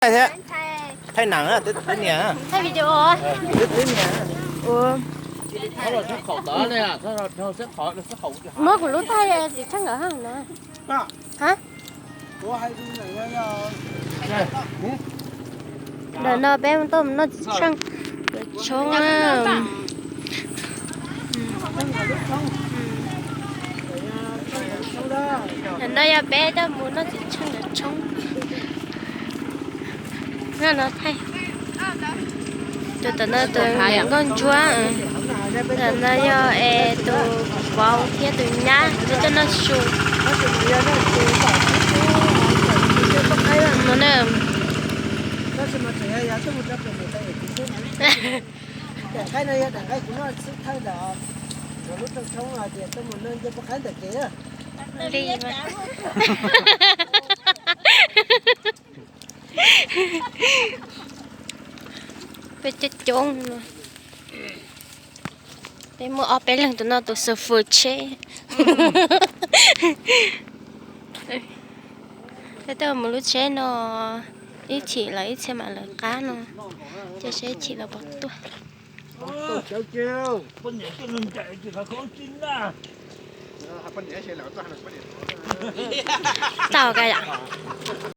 Thaij thiab. Thaij nees, teb nias. Thaij video. Teb nias. Ua, muab kuv lub thaij txiv tsheej nkawd na. Ha? Ntawm no peb tuaj mus noj txiv tsheej, tshoob na. Ntawm no yog peb tuaj mus noj txiv tsheej nkawd tshoob. No no thaij. Tus tom no tus niam nkauj ntsuab, tus no yog es tus vauv thiab tus nyab, peb tuaj noj su no na. Li mas. Peb coob coob no. Peb muaj ob peb leeg, tus no tus xu fws tsheb. Peb tuaj mus lub tsheb no, ib chim los ib txhia mam lawv qab no, ces seb ib chim los puas tuaj. Tau ka yom.